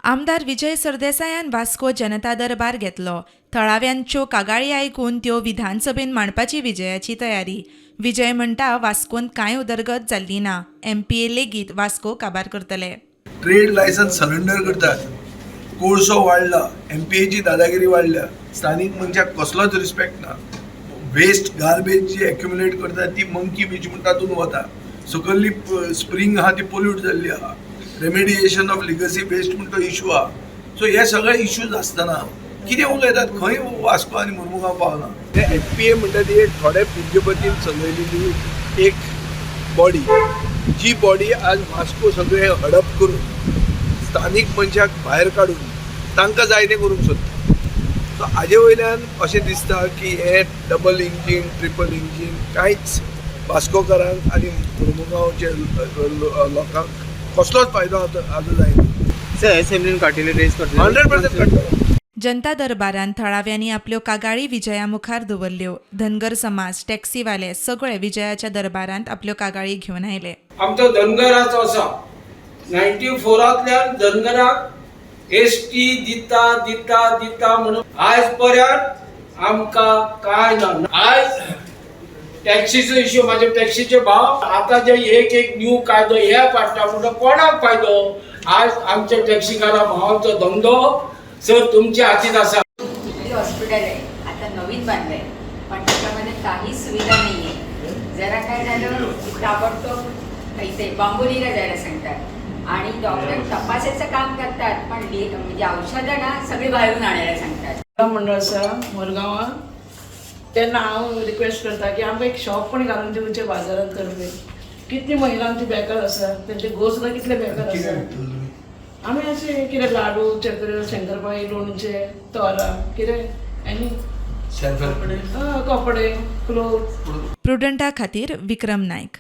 आमदार विजय सरदेसायान वास्को जनता दरबार घेतलो. थळाव्यांच्यो कागाळी आयकून त्यो विधानसभेन मांडपाची विजयाची तयारी. विजय म्हणटा, वास्कोन कांय उदरगत जाल्ली ना. एमपीए लेगीत वास्को काबार करतले. ट्रेड लायसन्स सरेंडर करतात, कोळसो वाडला, एमपीएची दादागिरी वाडल्या, स्थानीक मनशाक कसलोच रिस्पेक्ट ना. वेस्ट गार्बेज जी एक्युमुलेट करता ती मंकी बीच म्हण तातूंत वता. सकयली स्प्रींग आहा ती पोल्यूट जाल्ली आहा. रेमेडिएशन ऑफ लिगसी वेस्ट म्हण तो इशू आहा. सो हे सगळे इश्यूज आसतना कितें उलयतात? खंय वास्को आनी मुर्मुगांव पावना. एमपीए म्हणटा ती एक थोडे पुंजपतीन चलयलेली एक बॉडी, जी बॉडी आज वास्को सगळे हडप करून, स्थानीक मनशाक भायर काडून तांकां जाय तें करूंक सोदता. सो हाजे वयल्यान अशें दिसता की हे डबल इंजीन, ट्रिपल इंजीन कांयच वास्कोकारांक आनी मुर्मुगांवचे लोकांक कसलोच फायदो आतां आतां जायना. सर, असेंब्लीन काडटले, रेस करतले? 100% काडटलो. जनता दरबारान थळाव्यांनी आपल्यो कागाळी विजया मुखार दवरल्यो. धनगर समाज, टॅक्सीवाले सगळे विजयाच्या दरबारांत आपल्यो कागाळी घेवन आयले. आमचो धनगराचो आसा, 94 तल्यान धनगराक एसटी दिता दिता दिता म्हणून आयज पर्यंत आमकां कांय ना. आयज टॅक्सीचो इश्यू, म्हाजे टॅक्सीचे भाव आतां जे एक एक न्यू कायदो हे पाडटा म्हणटा, कोणाक फायदो? आज आमच्या टॅक्सीकारा भावांचो धंदो सर तुमच्या हातीत आसा. इथली हॉस्पिटल आहे, आता नवीन बांधलंय, पण त्याच्यामध्ये काही सुविधा नाही आहे. जरा काय झालं की ताबडतोब इथे बांबोलीला जायला सांगतात आणि डॉक्टर तपासायचं काम करतात, पण म्हणजे औषधं ना सगळी बाहेरून आणायला सांगतात. मंडळ आसा मुरगांवां, तेन्ना हांव रिक्वेस्ट करता की आमकां एक शॉप पण घालून दिवचें बाजारांत करपी. कितली महिला आमची बेकार आसा, तेंचे घोव सुद्दां कितले बेकार आसा. आमी अशें कितें लाडू, चक्र, शंकरपाळी, लोणचें, तोरां, कितें आनी कपडे, क्लोथ. प्रुडंटा खातीर विक्रम नायक.